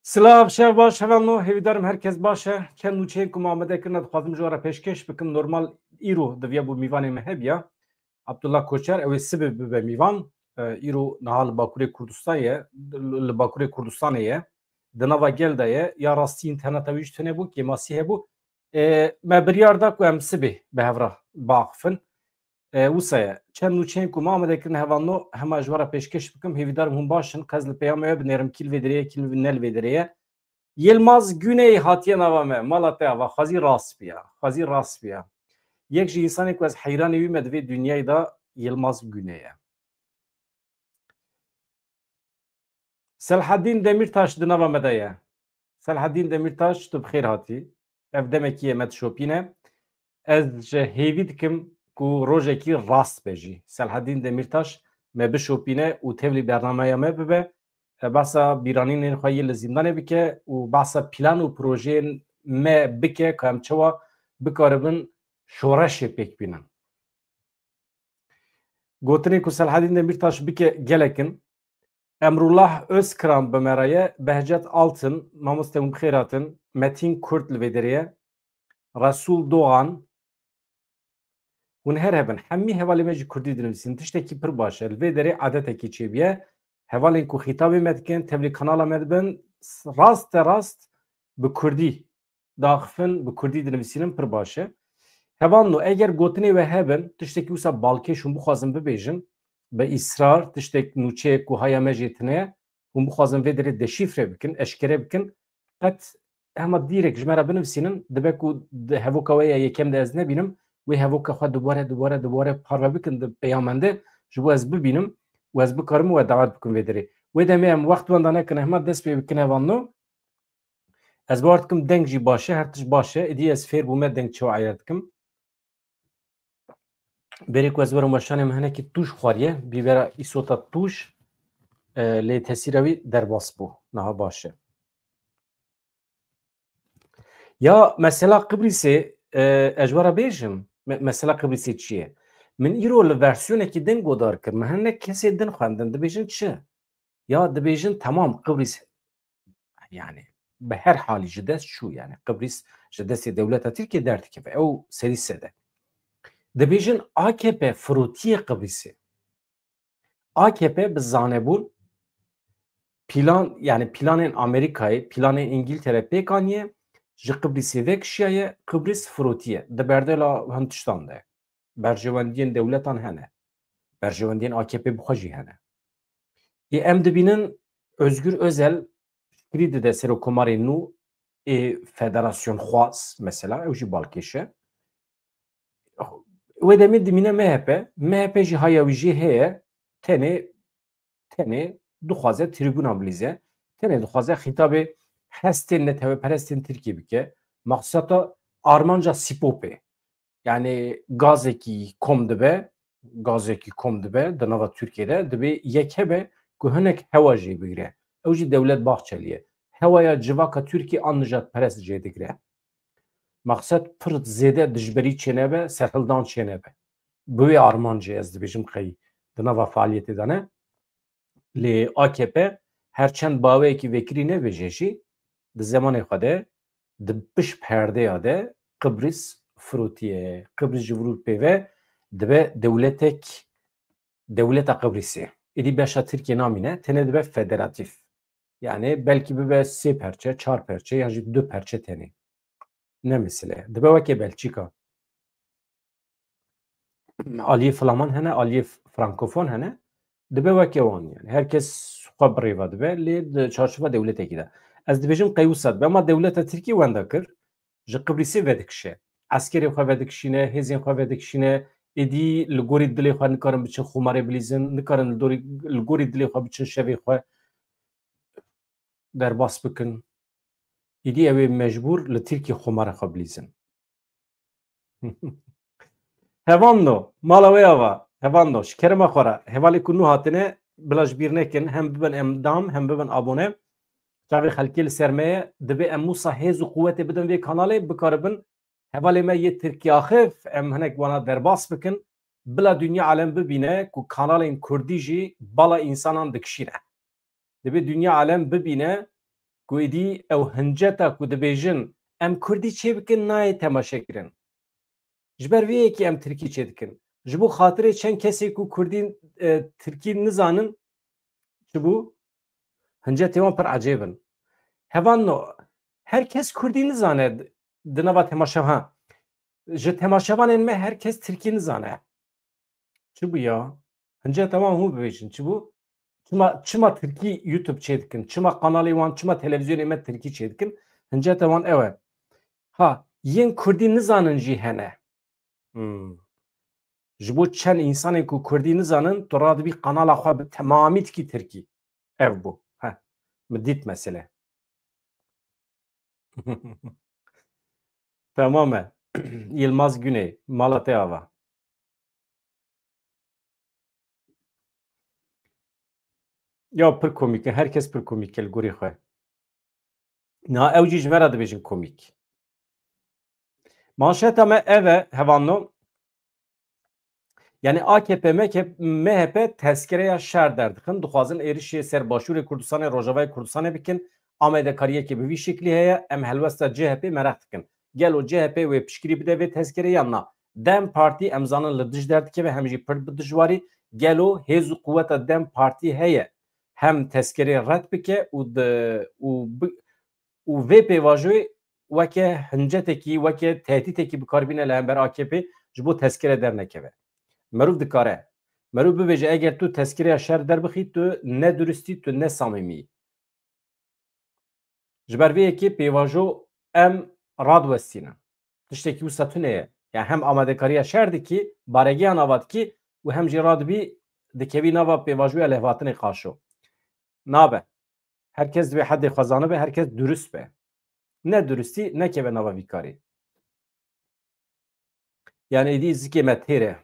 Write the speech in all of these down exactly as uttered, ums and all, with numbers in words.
Silav, şev baş, hevalno, hêvîdarim her kes baş e. Çend nûçeyên ku me amade kirine dixwazim ji we re pêşkêş bikim. Normal îro diviya bû mîvanê me hebiya. Abdullah Koçer, ew ê sibê bibe mîvan. E, îro niha li Bakurê Kurdistan ye, li Bakurê Kurdistanê ye. Di nava gel de ye. Ya rastî înterneta wî ji tune bû, kêmasî hebû. E, me biryar da ku em sibê bi hev re biaxifin. E, wisa ye. Çend nûçeyên ku me amade kirine hevalno, hema ji we re pêşkêş bikim. Hêvîdarim hûn baş in. Qez li peyama we binêrim, kî li vê derê ye, kî li ne li vê derê ye. Yilmaz Güney hatiye nava me. Mala te ava. Xwezî rast biya. Xwezî rast biya. Yek ji însanên ku ez heyranê wî me di vê dinyayê de Yilmaz Güney ye. Selhedîn Demîrtaş di nava me de ye. Selhedîn Demîrtaş, tu bi xêr hatî. Ev demekî ye me dişopîne. Ez ji hêvî dikim ku rojekî rast be jî. Selhedîn Demîrtaş me bişopîne û tevlî bernameya me bibe. E, behsa bîranînên xwe yê li zîndanê bike û behsa plan û projeyên me bike ku em çawa bikaribin şoreşê pêk bînin. Gotinên ku Selhedîn Demîrtaş bike gelek in. Emrullah Özkıran bi me re ye, Behcet Altın, mamoste hûn bi xêr hatin, Metin Kurt li vê derê ye, Resul Doğan, hûn her hebin, hemî hevalê me ji kurdî dinivîsin, tiştekî pir baş e, li vê derê adetekî çêbûye, hevalên ku xîtabê me dikin, tevlî kanala me dibin, rast te rast bi kurdî daxifin, bi kurdî dinivîsînin, pir baş e. Hevalno, eger gotinê we hebin, tiştekî wisa balkêş hûn bixwazin bibêjin, bi îsrar, tiştek nûçeyek ku haya me jê tune ye, hûn bixwazin vê derê deşîfre bikin, eşkere bikin, qet hema dîrek ji me re binivîsînin, dibe ku di hevoka we ya yekem de ez nebînim, wê hevoka xwe dubare, dubare, dubare parve bikin di peyamên de, ji bo ez bibînim û ez bikarim we dawet bikim vê derê. Wê demê em wext wenda nekin, hema dest pê bikin hevalno. Ez bawer dikim deng jî baş e, her tişt baş e. Êdî ez fêr bûme deng çawa eyar dikim. Berê ku ez werim weşanê min hinekî tûj xwariye, bîbera îsota tûj, e, lê tesîra wî derbas bû. Niha baş e. Ya mesela Qibrîsê, e, ez ji we re bêjim, me-, mesela Qibrîsê çi ye? Min îro li versiyonekî din godar kir. Min hinek kesê din xwendin, dibêjin çi? Ya dibêjin temam Qibrîs yani bi her halî ji dest çû, yani Qibrîs ji destê dewleta Tirkiyê derdikeve. Ew serî sede. Dibêjin A K P firotiye Qibrîsê. A K P bi zanebûn plan, yani planên Amerîkayê, planên Îngiltere pêk aniye, ji Qibrîsê vekişiyaye, Qibrîs firotiye. Di berdela hin tiştan de. Berjewendiyên dewletan hene. Berjewendiyên A K P bi xwe jî hene. Ê em dibînin Özgür Özel şikrî dide serokkomarê nû ê federasyonxwaz mesela, ew jî balkêş e. Wê demê dimîne M H P. M H P jî haya wî jê heye, tenê, tenê dixwaze tribûna bilîze, tenê dixwaze xîtabê hestên neteweperestên Tirkiyê bike. Maqseta armanca Sîpopê. Yani gazekî kom dibe, gazekî kom dibe di nava Tirkiyê de, dibê yek hebe ku hinek hewa jê bigire. Ew jî Devlet Bahçeli ye. Hewaya civaka Tirkiyê an nijadperest jê digire. Maqsed pir zêde dijberî çênebe, serhildan çênebe. Bi wê armancê ez dibêjim qey di nava faaliyetê de ne. Lê A K P her çend baweyekî vekirî nebêje jî, di zemanê xwe de, di pişt perdeya de Qibrîs firotiye. Qibrîs ji vir û pê ve dibe dewletek, dewleta Qibrîsê. Êdî beşa Tirkiyê namîne, tenê dibe federatîf. Yani belkî bibe sê perçe, çar perçe yan jî du perçe tenê. Ne mesele. Dibe weke Belçîka. Aliyê Flaman hene, aliyê Frankofon hene. Dibe weke wan yani. Her kes xwe bi rêva dibe, lê di çarçova dewletekî de. Ez dibêjim qey wisa dibe. Ema dewleta Tirkiyê wenda kir, ji Qibrîsê vedikişe. Eskerê xwe vedikişîne, hêzên xwe vedikişîne, êdî li gorî dilê xwe nikarin biçin xumarê bilîzin, nikarin li dorî, li gorî dilê xwe biçin şevê xwe derbas bikin. Êdî ew ê mecbûr li Tirkiyê xumara xwe bilîzin. Hevando, mala wê ava. Hevando, ji kerema xwe re. Hevalê ku nû hatine, bila ji bîr nekin, hem bibin endam, hem bibin abone. Çavê xelkê li ser me ye, divê em wisa hêz û quwetê bidin vê kanalê, bikaribin hevalê me yê Tirkiyaxif, em hinek wana derbas bikin, bila dinya alem bibîne ku kanalên kurdî jî bala însanan dikişîne. Divê dinya alem bibîne ku êdî ew hinceta ku dibêjin em kurdî çêbikin nayê temaşekirin. Ji ber vê yekê em tirkî çêdikin. Ji bo xatirê çend kesê ku kurdî, e, tirkî nizanin, çi bû? Hincetê wan pir ecêb in. Hevalno, her kes kurdî nizane di nava temaşevan. Ji temaşevanên me her kes tirkî nizane. Çi bû ya? Hinceta wan hûn bibêjin, çi bû? Çima, çima tirkî YouTube çêdikin? Çima kanalê wan, çima televîzyonê me tirkî çêdikin? Hinceta wan ew e. Ha, yên kurdî nizanin jî hene. Hmm. Ji bo çend însanên ku kurdî nizanin, tu radibî kanala xwe bi temamî dikî tirkî. Ev bû. Heh. Min dît mesele. Tamam e. Yilmaz Güney, mala te ava. Ya pir komîk e, her kes pir komîk e li gorî xwe. Na ew jî ji me re dibêjin komîk. Manşeta me ev e, hevalno. Yani A K P, M K, M H P tezkereya şer derdixin, dixwazin êrişê ser Başûrê Kurdistanê, Rojavayê Kurdistanê bikin. Amadekariyekê bi vî şeklî heye, em helwesta C H P meraq dikin. Gelo C H P wê piştgirî bide vê tezkerê yan na? DEM Partî, em zanin, li dij derdikeve, hem jî pir bi dijwarî. Gelo hêz û quweta DEM Partî heye hem tezkerê red bike û di, û bi, û vê pêvajoyê weke hincetekî, weke tehdîtekî bi kar bîne li hember A K P ji bo tezkere dernekeve? Meriv dikare, meriv bibêje, eger tu tezkereya şer derbixî, tu ne duristî, tu ne samîmî. Ji ber vê yekê pêvajo em radiwestînin. Tiştekî wisa tune ye. Yani hem amadekariya şer dikî, baregehan ava dikî û hem jî radibî dikevî nava pêvajoya lehvatinê qaşo. Nabe. Her kes divê hedê xwe zanibe, her kes durist be. Ne duristî nekeve nava vî karî. Yani êdî zikê me têr e.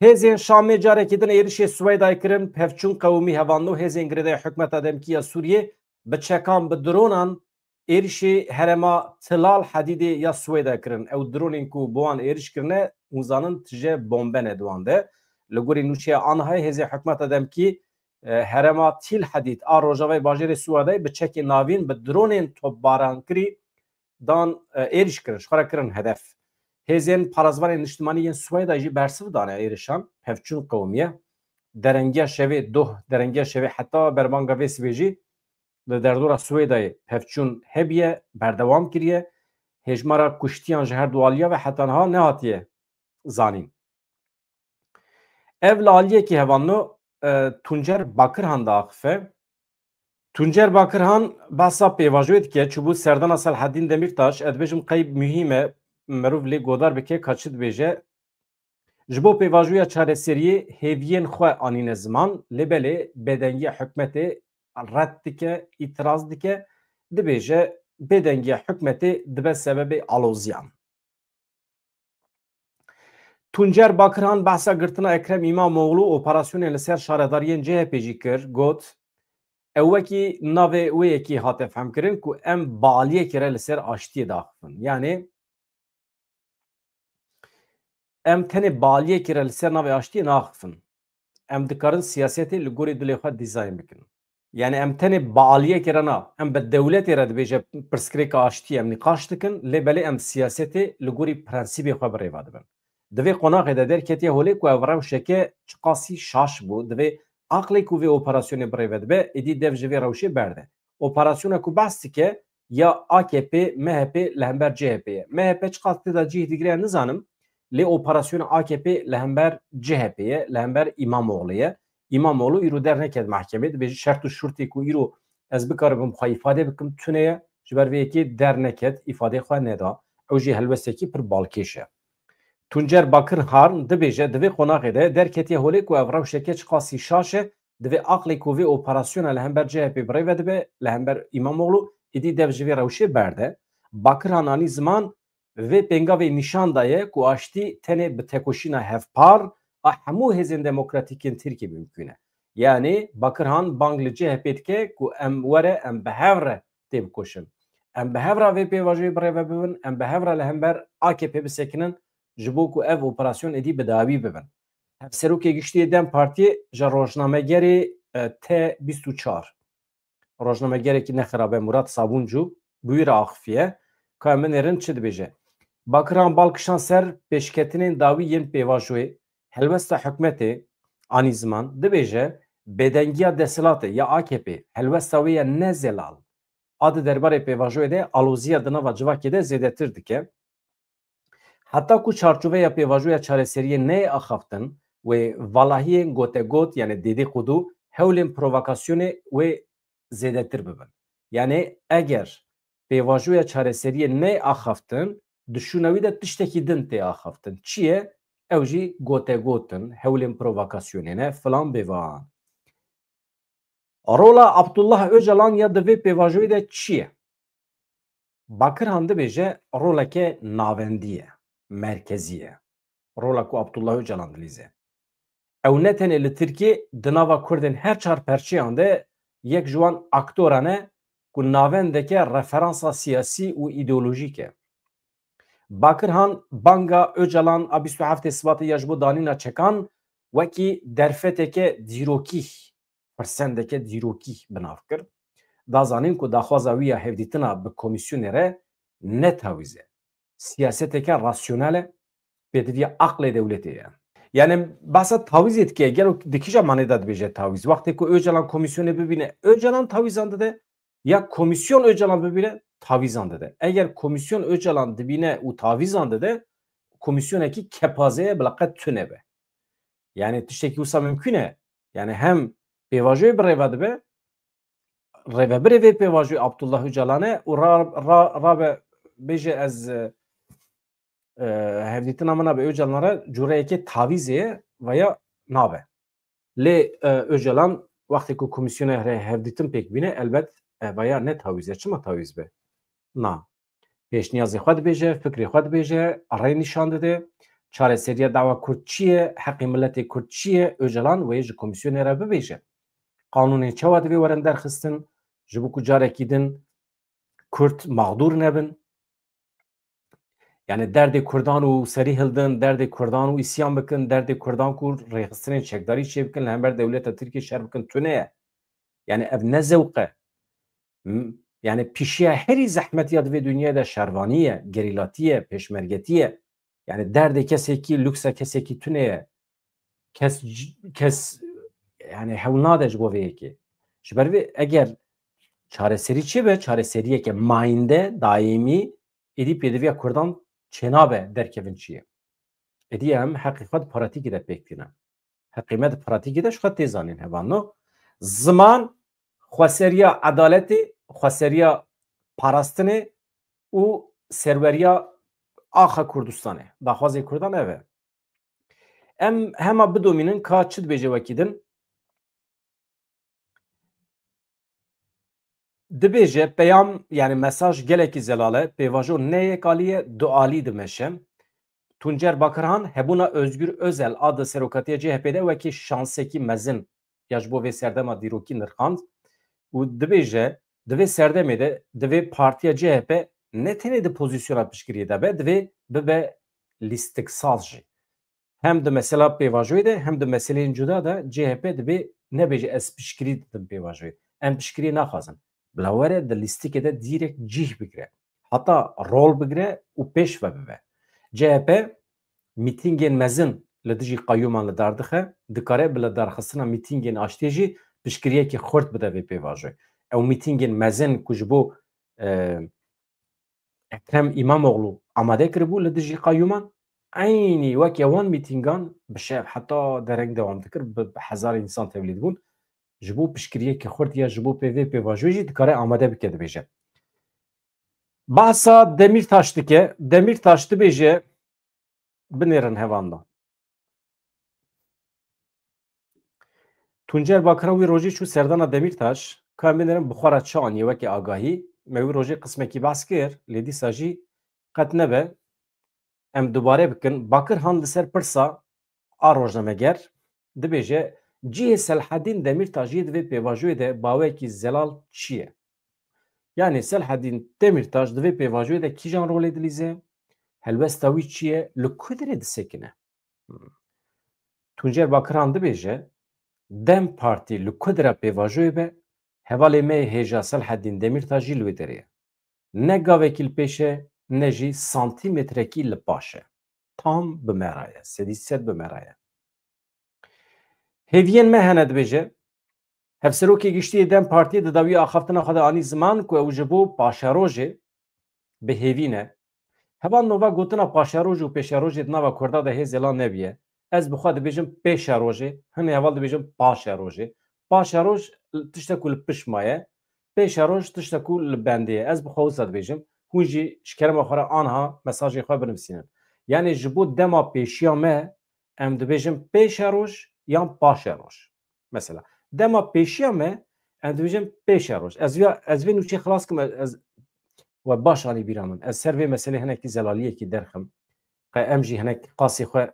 Hêzên Şamê carekî din êrişê Swêdayê kirin, pevçûn qewimî. Hevalno, hêzên girêdayî hikûmeta demkî ya Sûriyê bi çekan, bi dronan êrişê herêma Tilal Hadîdê ya Swêdayê kirin. Ew dronên ku bi wan êriş kirine, hûn zanin tije bombe ne di wan de. Li gorî nûçeya Anhayê, hêzên hikûmeta demkî, e, herêma Tîl Hadîd a rojavayê bajêrê Swêdayê bi çekên navîn, bi dronên topbarankirî dan, e, êrîş kirin, ji xwe re kirin hedef. Hêzên parêzvanên niştimanî yên Swêdayê jî bersiv dane êrişan, pevçûn qewimiye. Derengiya şevê, doh derengiya şevê heta berbanga vê sibê jî li derdora Swêdayê pevçûn hebiye, berdewam kiriye. Hêjmara kuştiyan ji her du aliya ve heta niha nehatiye zanîn. Ev li aliyekî, hevalno, e, Tuncer Bakirhan diaxife. Tuncer Bakirhan behsa pêvajoyê dike, çûbû serdana Selahaddîn Demîrtaş, ez dibêjim qey muhîm e, meriv lê godar bike ka çi dibêje. Ji bo pêvajoya çareseriyê hêviyên xwe anîne ziman, lê belê bêdengiya hikûmetê red dike, îtiraz dike, dibêje bêdengiya hikûmetê dibe sebebê aloziyan. Tuncer Bakirhan behsa girtina Ekrem Îmamoğlu, operasyonên li ser şaredariyên C H P jî kir, got, ew wekî navê wê yekî hate fehmkirin ku em bi aliyekê re li ser aştiyê diaxifin. Yanî em tenê bi aliyekê re li ser navê aştiyê naxifin. Em dikarin siyasetê li gorî dilê xwe dîzayn bikin. Yani em tenê bi aliyekê re na, em bi dewletê re dibêje pirsgirêka aştiyê em nîqaş dikin, lê belê em siyasetê li gorî prensîbê xwe bi rê ve dibin. Di vê qonaxê de derketiye holê ku ev rewşeke çiqasî şaş bû, divê aqlê ku vê operasyonê bi rê ve dibe, êdî dev ji vê rewşê berde. Operasyona ku behs dike ya A K P, M H P li hember C H P ye. M H P çiqas tê de cih digire nizanim, lê operasyona A K P li hember C H P ye, li hember Îmamoğlu ye. Îmamoğlu îro derneket mehkemê, dibêje şert û şurtê ku îro ez bikaribim xwe îfade bikim tune ye, ji ber vê yekê derneket, îfadê xwe neda. Ew jî helwestekî pir balkêş e. Tuncer Bakirhan dibêje, di vê qonaxê de derketiye holê ku ev rewşeke çiqasî şaş e, divê aqlê ku vê operasyona li hember C H P bi rê ve dibe, li hember Îmamoğlu, êdî dev ji vê rewşê berde. Bakirhan anî ziman, vê pêngavê nîşan daye ku aştî tenê bi tekoşîna hevpar a hemû hêzên demokratîk yên Tirkiyê mimkûn e. Yanî Bakirhan bang li C H P dike ku em were, em bi hev re têbikoşin. Em bi hev re vê pêvajoyê bi rê ve bibin, em bi hev re li hember A K P bisekinin, ji bo ku ev operasyon êdî bi dawî bibin. Hevserokê Giştî yê DEM Partiyê ji rojnamegerê, e, T bîst û çar. rojnamegerekî nexirabe Murat Sabuncu bi wî re axifiye. Ka em binêrin çi dibêje. Bakirhan bal kişand ser pêşketinên dawî yên pêvajoyê, helwesta hikûmetê anî ziman, dibêje bêdengiya desthilatê ya A K P, helwesta wê ya ne zelal, a di derbarê pêvajoyê de aloziya di nava civakê de zêdetir dike. Heta ku çarçoveya pêvajoya çareseriyê neyê axaftin, wê valahiyên gotegot, yani dedikodu, hewlên provokasyonê wê zêdetir bibin. Yani eger pêvajoya çareseriyê neyê axaftin, di şûna wî de tiştekî din tê axaftin. Çi ye? Ew jî gotegot in, hewlên provokasyonê ne, filan bêvan. Rola Abdullah Ocalan ya di vê pêvajoyê de çi ye? Bakirhan dibêje roleke navendî ye, merkezî ye. Rola ku Abdullah Ocalan dilîze. Ew ne tenê li Tirkiyê, di nava Kurdên her çar perçeyan de yek ji wan aktoran e ku navendeke referansa siyasî û îdeolojîk e. Bakirhan banga Ocalan a bîst û heftê Sibatê ya ji bo danîna çekan wekî derfeteke dîrokî, firsendeke dîrokî bi nav kir. Da zanîn ku daxwaza wî ya hevdîtina bi komîsyonê re ne tawîz e. Siyaseteke rasyonel e, pêdiviya aqlê dewletê ye. Yani behsa tawîzê dike, gelo di kîja manê de dibêje tawîz? Wextê ku Ocalan komîsyonê bibîne, Ocalan tawîzan dide, ya komîsyon Ocalan bibîne, tawîzan dide. Eger komîsyon Ocalan dibîne û tawîzan dide, komîsyonekî kepaze ye, bila qet tune be. Yani tiştekî wisa mimkun e. Yani hem pêvajoyê bi rêve dibe, rêvebirê vê pêvajoyê Abdullah Ocalan e û ra, ra, rabe bêje ez, e, e, hevdîtina min a bi Ocalan re cûreyekê tawîzê ye veya nabe. Lê, e, Ocalan wextê ku komîsyona re hevdîtin pêk bîne, elbet, e, veya ne tawîz e. Çima tawîz be? Na. Pêşniyazê xwe dibêje, fikrê xwe dibêje, rê nîşan dide. Çareseriya dawa Kurd çi ye? Heqê miletê Kurd çi ye? Ocalan wê ji komîsyonê re bibêje. Qanûnên çawa divê werin derxistin? Ji bo ku carekî din Kurd mexdûr nebin. Yani derdê Kurdan û serî hildin, derdê Kurdan û îsyan bikin, derdê Kurdan ku rêxistinên çekdarî çêbikin, li hember dewleta Tirkiyê şer bikin, tune ye. Yani ev ne zewq e. M-, yani pîşiya herî zehmetiya di vê dinyayê de şervanî ye, gerîlatî ye, pêşmergetî ye. Yani derdê kesekî, luksa kesekî tune ye. Kes, kes, yani hewl nade ji bo vê yekê. Ji ber vê eger çareserî çêbe, çareseriyeke mayînde, daîmî, êdî pêdiviya Kurdan çênabe derkevin çi ye. Êdî em heqê xwe di pratîkê de pêk tîne. Heqê me di pratîkê de ji xwe tê zanîn hevalno. Ziman xweseriya edaletê, xweseriya parastinê û serweriya axa Kurdistanê. Daxwazê Kurdan ev e. Em hema bidomînin ka çi dibêje wekî din. Dibêje peyam, yani mesaj gelekî zelal e, pêvajo ne yekalî ye, dualî dimeşe. Tuncer Bakirhan hebûna Özgür Özel a di serokatiya C H P de wekî şansekî mezin ya ji bo vê serdema dîrokî nirxand û dibêje, di vê serdemê de divê partiya C H P ne tenê di pozîsyona piştgiriyê de be, divê bibe lîstiksaz jî. Hem di mesela pêvajoyê de hem di meseleyên cuda de C H P dibê nebêje ez piştgirî didim pêvajoyê. Em piştgiriyê naxwazin. Bila were di lîstikê de dîrek cih bigire. Heta rol bigire û pêş ve bibe. C H P mîtîngên mezin li dijî qeyûman li dar dixe, dikare bi lidarxistina mîtîngên aştiyê jî piştgiriyekî xurt bide vê pêvajoyê. Ew mîtîngên mezin ku ji bo, e, Ekrem Îmamoğlu amade kiribû li dijî qeyûman, eynî weke wan mîtîngan bi şev heta dereng dewam dikir, bi, bi hezarê însan tevlî dibûn. Ji bo piştgiriyekî xurt ya ji bo pê vê pêvajoyê jî dikare amade bike, dibêje. Bahsa Demîrtaş dike. Demîrtaş dibêje, binêrin hevalno. Tuncer Bakira wî rojî çû serdana Demîrtaş, ka em binêrin bi xwe re çi aniye weke agahî. Me wî rojê qismekî behs kir, lê dîsa jî qet nebe. Em dubare bikin. Bakirhan li ser pirsa a rojnameger dibêje, cihê Selhedîn Demîrtaş yê di vê pêvajoyê de baweyekî zelal çi ye? Yani Selhedîn Demîrtaş di vê pêvajoyê de kîjan rolê dilîze? Helwesta wî çi ye? Li ku dirê disekine? Tuncer Bakiran dibêje, DEM Partî li ku dire pêvajoyê be, Hevalê me yê hêja Selheddîn Demîrtaş jî li wê derê ye. Ne gavekî li pêş e, ne jî santîmetrekî li paş e. Tam bi me re ye, sedî sed bi me re ye. Hêviyên me hene, dibêje. Hevserokê Giştî yê DEM Partiyê di dawiya axaftina xwe de anî ziman ku ew ji bo paşerojê bi hêvî ne. Heval Nova gotina paşeroj û pêşerojê di nava Kurda de hê zêlan nebiye. Ez bi xwe dibêjim pêşerojê, hinê heval dibêjin paşerojê. Paşeroj tişte ku li pişt maye, pêşeroj tişte ku li bendê ye. Ez bi xwe wisa dibêjim. Hûn jî ji kerema xwe re anha mesajê xwe binivîsînin. Yanî ji bo dema pêşiya me, em dibêjin pêşeroj yan paşeroj. Mesela, dema pêşiya me, em dibêjin pêşeroj. Ez ya, ez vê nûçê xilas kim, ez, ez we baş anî bîra min. Ez ser vê meselê hinekî zelaliyekî derxim. Qe em jî hinek qasî xwe.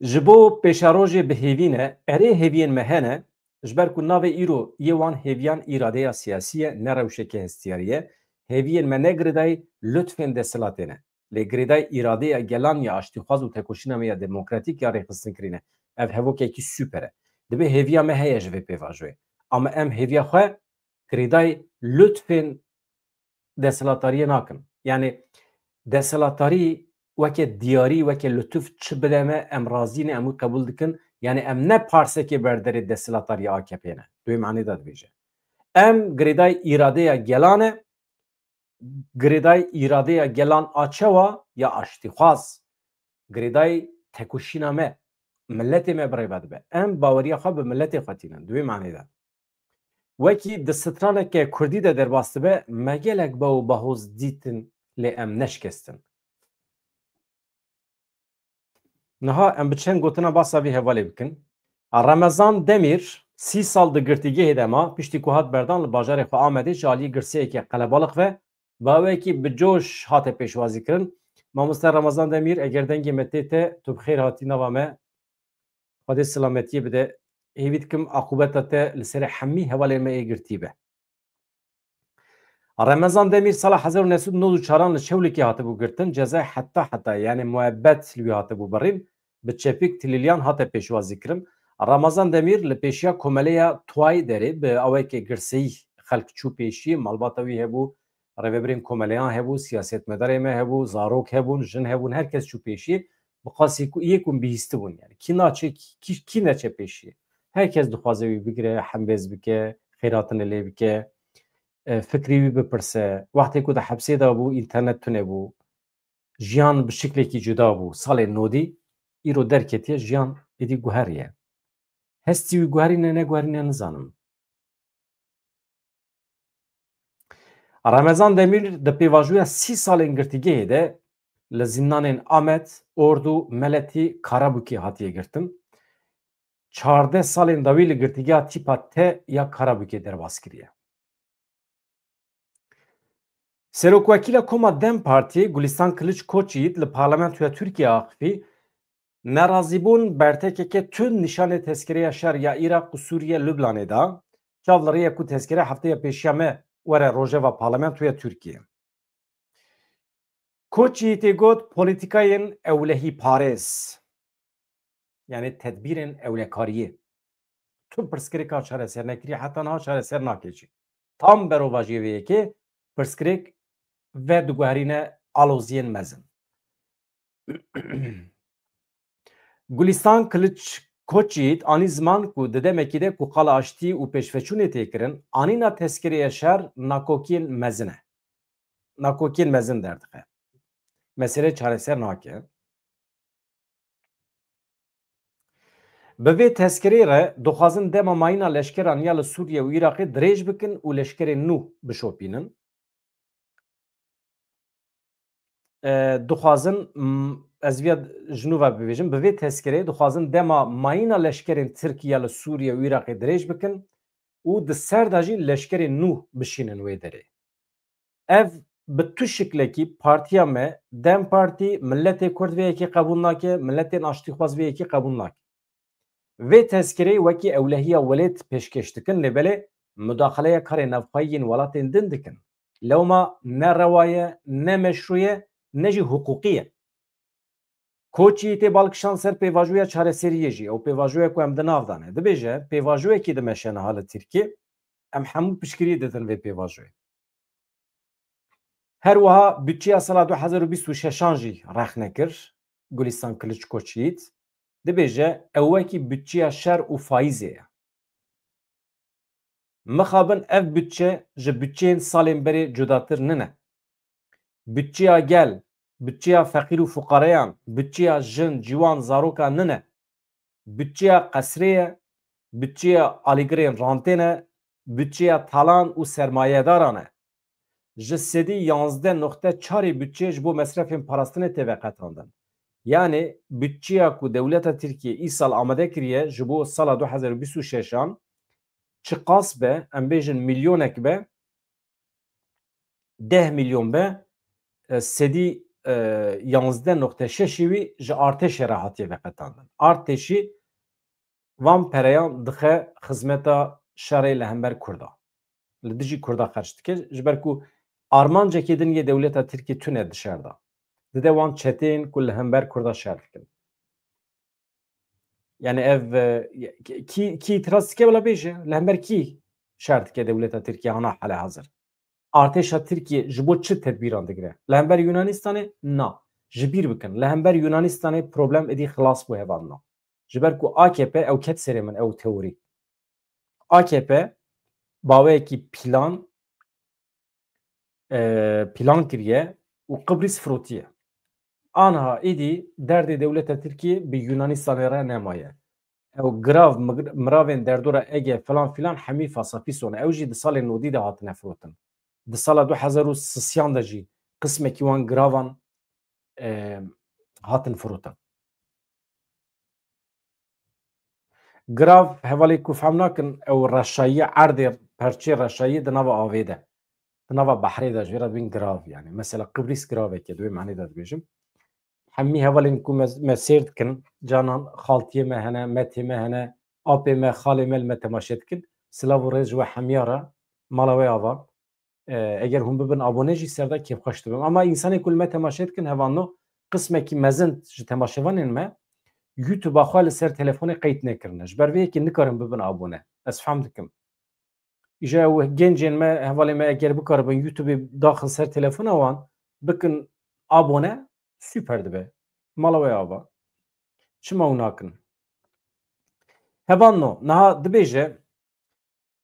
Ji bo pêşerojê bi hêvî ne, erê hêviyên me hene, ji ber ku navê îro yê wan hêviyan îradeya siyasî ye, ne rewşeke hestiyarî ye. Hêviyên me ne girêdayî lutfên desthilatê ne. Lê girêdayî îradeya gelan ya aştîxwaz û tekoşîna me ya demokratîk ya rêxistinkirî ne. Ev hevokekî super e. Divê hêviya me heye ji vê pêvajoyê. Ama em hêviya xwe girêdayî lutfên desthilatdariyê nakin. Yanî desthilatdarî weke diyarî, weke lutuf çi bide me, em razî ne, em wî qebûl dikin. Yanî em ne parsekê berderê desthilatdariya A K P ne. Di wê manê de dibêje. Em girêdayî îradeya gelan e, girêdayî îradeya gelan a çewa ya aştîxwaz, girêdayî tekoşîna me, miletê me bi rê ve dibe. Em baweriya xwe bi miletê xwe tînin. Di wê manê de. Wekî di straneke kurdî de derbas dibe, me gelek be û bahoz dîtin, lê em neşkestin. Niha em bi çend gotina basa vî hevalê bikin. Remezan Demîr sî sal di girtîgehê de ma, piştî ku hat berdan li bajarê xwe Amedê ji aliyê girseyeke qelebalix ve, bi awayekî bi coş hate pêşwazî kirin. Mamoste Remezan Demîr, eger dengê me tê te, tu bi xêr hatî nava me. Xwedê selametiyê bide. Hêvî dikim aqûbeta te li serê hemî hevalên me ê girtî be. Remezan Demîr sala hezar û neh sed û nod û çar an li Çewlikê hatibû girtin, cezayê heta hetayê, yanî muebbet li wî hatibû birîn, bi çepik tilîliyan hate pêşwazî kirin. Ramazan Demîr li pêşiya komeleya Tuay derê bi awayeke girseyî xelk çû pêşiyê, malbata wî hebû, rêvebirên komeleyan hebû, siyasetmedarê me hebû, zarok hebûn, jin hebûn, her kes çû pêşiyê, bi qasî ku yê ku bihîstibûn, yanî kî naçe, kî, kî neçe pêşiyê. Her kes dixwaze wî bigire, hembêz bike, xêrhatinê lê bike, e, fikrî wî bipirse. Wextê ku di hepsê de bû, înternet tune bû. Jiyan bi şiklekî cuda bû. Salên nodî, îro derketiye, jiyan êdî guheriye. Hestî wî guherîne, neguherîne nizanim. Remezan Demîr di pêvajoya sî salên girtîgehê de li zîndanên Amed, Ordu, Meletî, Karabûkê hatiye girtin. Çardeh salên dawî li girtîgeha tîpa T ya Karabûkê derbas kiriye. Serokwekîla Koma DEM Partî Gulistan Kiliç Koçyiğit li Parlamentoya Tirkiyê axivî, nerazîbûn bertekeke tund nîşanê tezkereya şer ya Iraq û Sûriye Lubnanê da, çav li rê ye ku tezkere hefteya pêşiya me were rojeva Parlamentoya Tirkiyê. Koçyiğitê got, polîtikayên ewlehîparêz, yanî tedbîrên ewlekariyê, tu pirsgirêka çareser nekirî, heta niha çareser nake jî. Tam berovajiyê vê yekê pirsgirêk vediguherîne aloziyên mezin. Gulistan Kiliç Koçyiğit anî ziman ku di demekî de ku qala aştî û pêşveçûnê tê kirin, anîna tezkerê şer nakokiyên mezin e. Nakokiyên mezin derdixe. Mesele çareser nake. Bi vê tezkerê re dixwazin dema mayîna leşkeran ya li Sûriye û Iraqê dirêj bikin û leşkerên nû bişopînin. E, dixwazin, m, ez viya ji nû ve bibêjim, bi vê tezkerê dixwazin dema mayîna leşkerên Tirk ya li Sûriye û Iraqê dirêj bikin û di ser de jî leşkerên nû bişînin wê derê. Ev bi tu şiklekî partiya me, DEM Partî, miletê Kurd vê yekê qebûl nake, miletên aştîxwaz vê yekê qebûl nake. Vê tezkirê wekî ewlehiya welêt pêşkêş dikin, lê belê mudaxaleya karê navxweyî yên welatên din dikin. Lewma ne rewa ye, ne meşrû ye, ne jî hiqûqî ye. Koçî tê bal kişand ser pêvajoya çareseriyê jî. Ew pêvajoya ku em di nav de ne. Dibêje, pêvajoyekî dimeşe niha li Tirkiyê, em hemû piştgiriyê didin vê pêvajoyê. Her wiha budçeya sala du hezar û bîst û şeşan jî rexne kir Gulistan Kiliç Koçyiğit. Dibêje, ew wekî budçeya şer û faîzê ye. Mixabin ev budçe ji budçeyên salên berê cudatir nine. Budçeya gel, budçeya feqîr û fuqareyan, budçeya jin, ciwan, zarokan nine. Budçeya qesrê ye, budçeya alîgirên rantê ne, budçeya talan û sermayedaran e. Ji sedî yanzdeh noqte çarê budçeyê ji bo mesrefên parastinê tê veqetandin. Yanî budçeya ku dewleta Tirkiyê îsal amade kiriye ji bo sala du hezar û bîst û şeşan çiqas be, em bêjin milyonek be, deh milyon be, e, sedî, e, yanzdeh noqte şeşî wî ji artêşê re hatiye veqetandin. Artêşî van pereyan dixe xizmeta şerê li hember Kurda. Li dijî Kurda xerc dike, ji ber ku armancekê din yê dewleta Tirkiyê tune di şer de. Dide wan çeteyên ku li hember Kurda şer dikin. Yani ev, e, kî, kî îtiraz dike, wela bêje, li hember kî şer dike dewleta Tirkiye hana hale hazir? Artêşa Tirkiye ji bo çi tedbîran digire? Li hember Yunanistanê? Na. Ji bîr bikin. Li hember Yunanistanê problem êdî xilas bû hevalno. Ji ber ku A K P ew ket serê min, ew teorî. A K P baweyekî plan, e, plan kiriye û Qibrîs firotiye. Anha êdî derdê dewleta Tirkiyê bi Yunanistanê re nemaye. Ew girav, mig-, miravên derdora Ege filan filan hemî fasapîson e. Ew jî di salên nodî de hatine firotin. Di sala du hezar û sisiyan de jî qismekî wan giravan, e, hatin firotin. Girav, hevalê ku fehm nakin, ew reşayî, erdê, perçê reşayî di nava avê de, di nava behrê de, ji vê re dibên girav yani. Mesela Qibrîs giravek e, di wê manê de dibêjim. Hemî hevalên ku me, me sêr dikin, canan xaltiyê me hene, metê me hene, apê me, xalê me li me temaşe dikin. Silav û rêz ji we hemiya re, mala we ava. E, eger hûn bibin abone jî ser de kêfxweş dibim. Ama însanê ku li me temaşe dikin, hevalno, qismekî mezin ji temaşevanên me YouTube-a xwe li ser telefonê qeyd nekirine. Ji ber vê yekê nikarin bibin abone. Ez fehm dikim. Îja ew gencên me, hevalê me eger bikaribin YouTube-ê daxin ser telefona wan, bikin abone, super dibe. Mala we ava. Çima ew nakin? Hevalno, niha dibêje,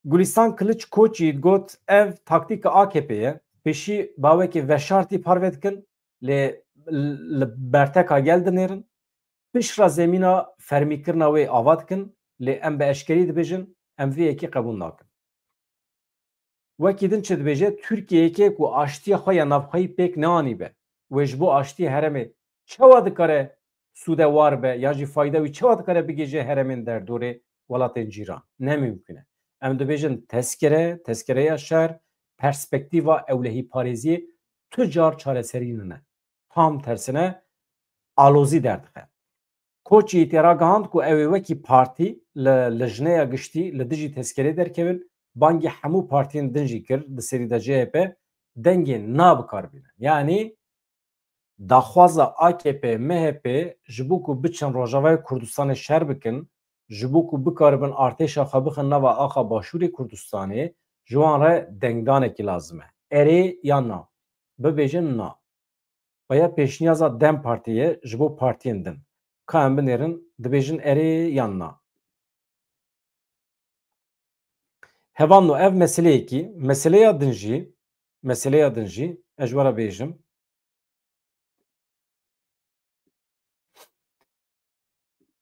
Gulistan Kiliç Koçyiğit got, ev taktîka A K P ye. Pêşî bawekê veşartî parve dikin, lê li berteka gel dinêrin. Piştre zemîna fermîkirina wê ava dikin, lê em bi eşkerî dibêjin, em vê yekê qebûl nakin. Wekî din çi dibêje? Tirkiyeyekê ku aştiya xwe ya navxweyî pêk neanîbe, wê ji bo aştiyê herêmê çawa dikare sûdewar be, ya jî fayda wî çawa dikare bigihêje herêmên derdorê, welatên cîran? Ne mimkun e. Em dibêjin tezkere, tezkereya şer, perspektîfa ewlehîparêziyê tu car çareserî nine. Tam tersine alozî derdixe. Koçyiğitê ragihand ku ew ê wekî partî li lijneya giştî li dijî tezkerê derkevin, bangî hemû partiyên din jî kir, di serî de C H P, dengê na bi kar bînin. Yanî daxwaza A K P, M H P ji bo ku biçin Rojavayê Kurdistanê şer bikin, ji bo ku bikaribin artêşa xwe bixin nava axa Başûrê Kurdistanê, ji wan re dengdanekî lazim e. Erê yan na? Bibêjin na. Aya pêşniyaza DEM Partî ye ji bo partiyên din. Ka em binêrin, dibêjin erê yan na? Hevalno, ev meseleyekî, meseleya din jî, meseleya din jî, ez ji we re bêjim.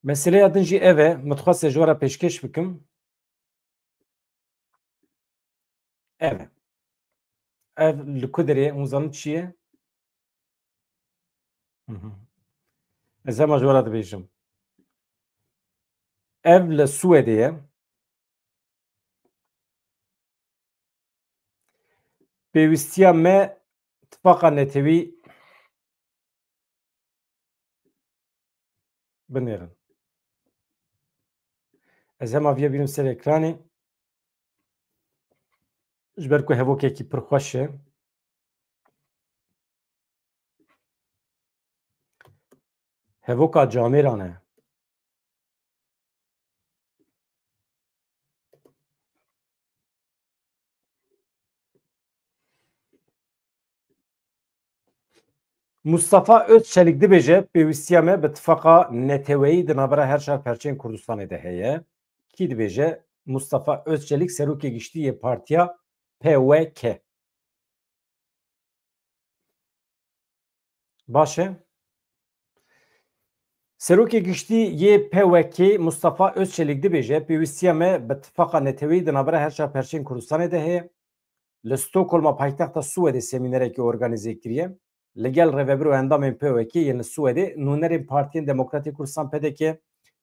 Meseleya din jî ev e, min dixwest ez ji we re pêşkêş bikim. Ev e. Ev li ku derê ye? Hûn zanin çi ye? Hı hı. Ez hema ji we re dibêjim. Ev li Swêdê ye. Pêwîstiya me tifaqa netewî binêrin. Ez hema viya bînim ser ekranê. Ji ber ku hevokekî pir xweş e. Kevoka camêran e. Mustafa Özçelik dibêje, pêwîstiya me bi tifaqa neteweyî di navbera her çar perçeyên Kurdistanê de heye. Kî dibêje? Mustafa Özçelik, serokê giştî yê partiya P W K. Baş e. Serokê giştî yê P W K Mustafa Özçelik dibêje, pêwîstiya me bi tifaqa neteweyî di navbera her çar perçeyên Kurdistanê de heye. Li Stockholma paytexta Swedê semînerekê organîze kiriye. Li gel rêvebir û endamên P W K yên li Swedê, nûnerên Partiyên Demokratîk Kurdistan P D K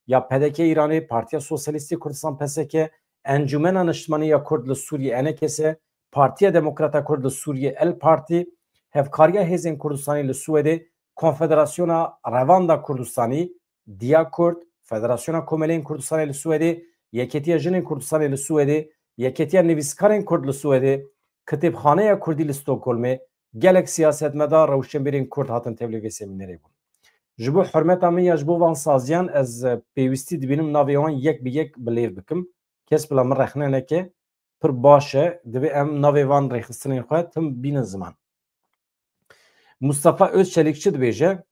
ya P D K Îranê, Partiya Sosyalîstê Kurdistan P S K, Encûmena Niştimanî ya Kurd li Sûriyê E N K S, Partiya Demokrata Kurd li Sûriyê El Partî, Hevkariya Hêzên Kurdistanê li Swedê, Konfederasyona Revanda Kurdistanî, Diya Kurd, Federasyona Komeleyên Kurdistanê li Swedê, Yeketiya Jinên Kurdistanê li Swedê, Yeketiya Nivîskarên Kurd li Swedê, Kitêbxaneya Kurdî li Stockholmê, gelek siyasetmedar, rewşenbîrên Kurd hatin tevlî vê semînerê bûn. Ji bo hurmeta min ya ji bo van saziyan ez, e, pêwîstî dibînim navê wan yek bi yek bi lêv bikim. Kes bila min rexne neke, pir baş e. Divê em navê van rêxistinên xwe tim bînin ziman. Mustafa Özçelik çi dibêje?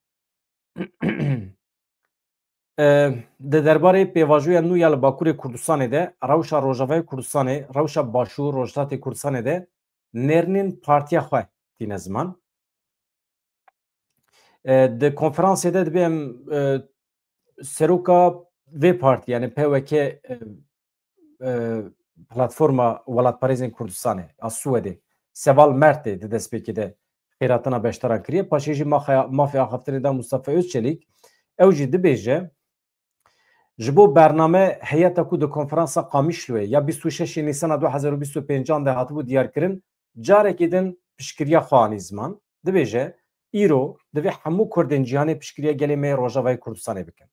E, di derbarê pêvajoya nû ya li Bakurê Kurdistanê de, rewşa Rojavayê Kurdistanê, rewşa Başûr, Rojhilatê Kurdistanê de nêrînên partiya xwe tîne ziman. E, di konferansê de dibê em, e, seroka vê partî, yani P W K, e, e, Platforma Welatparêzên Kurdistanê a Swedê, Seval Mertê di destpêkê de xêratina beşdaran kiriye. Paşê jî maxa-, mafê axaftinê da Mustafa Özçelik. Ew jî dibêje, ji bo bername heyeta ku di konferansa Qamişloyê ya bîst û şeşê Nîsana du hezar û bîst û pêncan de hatibû diyarkirin, carekî din piştgiriya xwe anî ziman. Dibêje, îro divê hemû Kurdên cîhanê piştgiriya gelê me yê Rojavayê Kurdistanê bikin.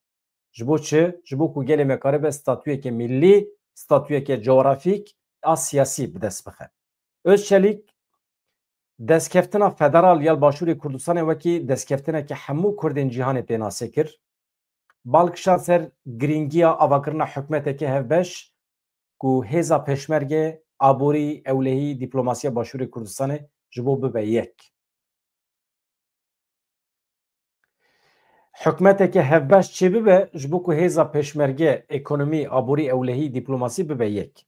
Ji bo çi? Ji bo ku gelê me karibe statuyeke millî, statuyeke coğrafîk a siyasî bi dest bixe. Özçelik destkeftina federal ya li Başûrê Kurdistanê wekî destkeftineke hemû Kurdên cîhanê pênase kir. Bal kişand ser girîngiya avakirina hikûmeteke hevbeş ku hêza pêşmerge, aborî, ewlehî, dîplomasiya Başûrê Kurdistanê ji bo bibe yek. Hikûmeteke hevbeş çêbibe, ji bo ku hêza pêşmerge, ekonomî, aborî, ewlehî, dîplomasî bibe yek.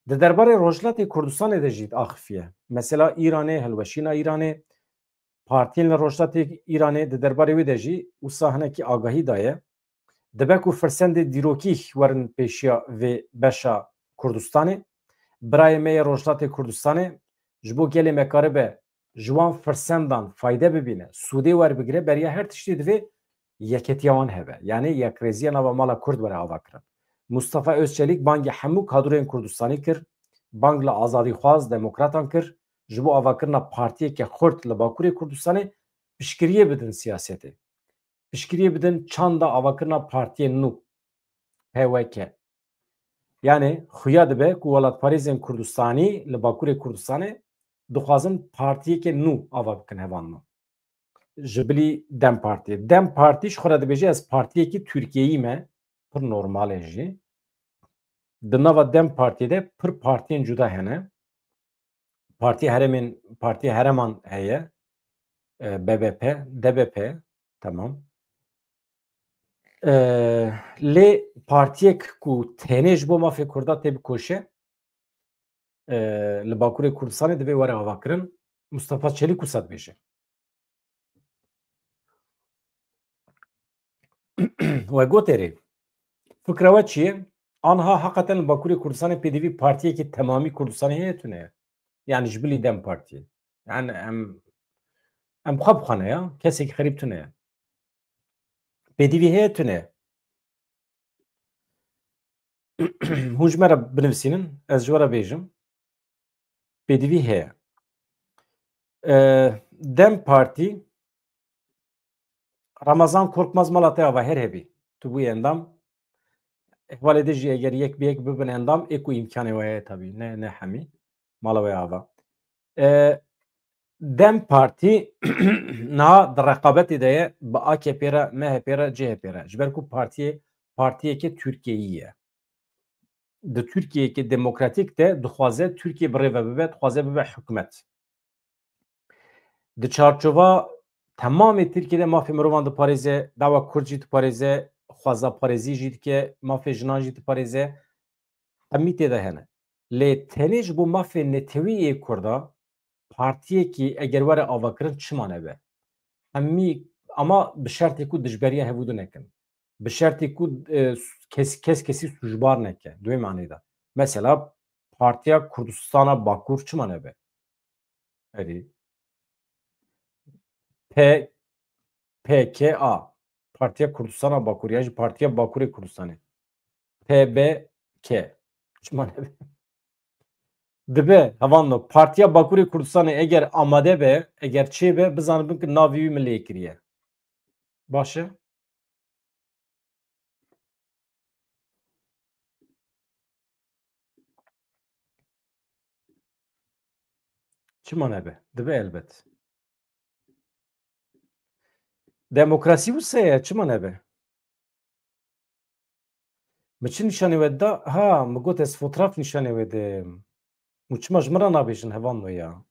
Di derbarê Rojhilatê Kurdistanê de jî diaxifiye. Mesela Îranê, hilweşîna Îranê, partiyên li Rojhilatê Îranê, di derbarê wê de jî wisa hinekî agahî daye. Dibe ku firsendê dîrokî werin pêşiya vê beşa Kurdistanê. Birayê me yê Rojhilatê Kurdistanê ji bo gelê me karibe ji wan firsendan fayde bibîne, sûdê werbigire, beriya her tiştî divê yeketiya wan hebe. Yanî yekrêziya nava mala Kurd were avakirin. Mustafa Özçelik bangê hemû kadroyên Kurdistanî kir, bang li azadîxwaz, demokratan kir, ji bo avakirina partiyeke xurt li Bakurê Kurdistanê piştgiriyê bidin siyasetê. Piştgiriyê bidin çanda avakirina partiyên nû, P W K. Yanî xuya dibe ku welatparêzên Kurdistanî li Bakurê Kurdistanê dixwazin partiyeke nû ava bikin hevalno. Ji bilî DEM Partiyê. DEM Partî ji xwe re dibêje, ez partiyekî Tirkiyeyî me, pir normal e jî. Di nava DEM Partiyê de pir partiyên cuda hene. Partiya Herêmên, Partiya Herêman heye, e, B B P, D B P, tamam. E, lê partiyek ku tenê ji bo mafê Kurda tê bikoşe, e, li Bakurê Kurdistanê divê were avakirin. Mustafa Çelîk wisa dibêje. We got erê. Fikra we çi ye? Anha heqeten li Bakurê Kurdistanê pêdivî partiyekî temamî Kurdistanê heye tune ye. Yani ji bilî DEM Partiyê. Yani em, em xwe bi xwe ne ya. Kesekî xerîb tune ye. Pêdivî heye tune ye. Hûn ji me re binivîsînin, ez ji we re bêjim. Pêdivî heye. E, DEM Partî, Ramazan Korkmaz mala te ava her hebî. Tu bûyî endam. Hevalê din jî eger yek bi yek bibin endam, ê ku îmkanê we heye tabî. Ne, ne hemî. Mala we ava. E, DEM Partî niha di reqabetê de ye bi AKP re, MHP re, CHP re. Ji ber ku partiyê, partiyeke Tirkiyeyî ye. Di Tirkiyeyeke demokratîk de dixwaze Tirkiye bi rê ve bibe, dixwaze bibe hikûmet. Di çarçova temamê Tirkiyê de mafê mirovan diparêze, dawa Kurd jî diparêze, xwezaparêzî jî dike, mafê jinan jî diparêze. Hemî tê de hene. Lê tenê ji bo mafê netewî yê Kurda partiyekî eger were avakirin çima nebe? Hemî, ama bi şertê ku dijberiya hevûdu nekin. Bi şertê ku, e, kes, kes kesî sûcbar neke. Di wê manê de. Mesela Partiya Kurdistana Bakur çima nebe? Erê. P, P K A. Partiya Kurdistana Bakur, ya jî Partiya Bakurê Kurdistanê. P B K. Çima nebe? Dibe, hevalno, Partiya Bakurê Kurdistanê eger amade be, eger çêbe, bizanibin ku navê wî min lê kiriye. Baş e? Çima nebe? Dibe elbet. Demokrasî wisa ye, çima nebe? Mi çi nîşanê we da? Ha, mi got ez fotraf nîşanê we de. Û çima ji min re nabêjin hevalno ya?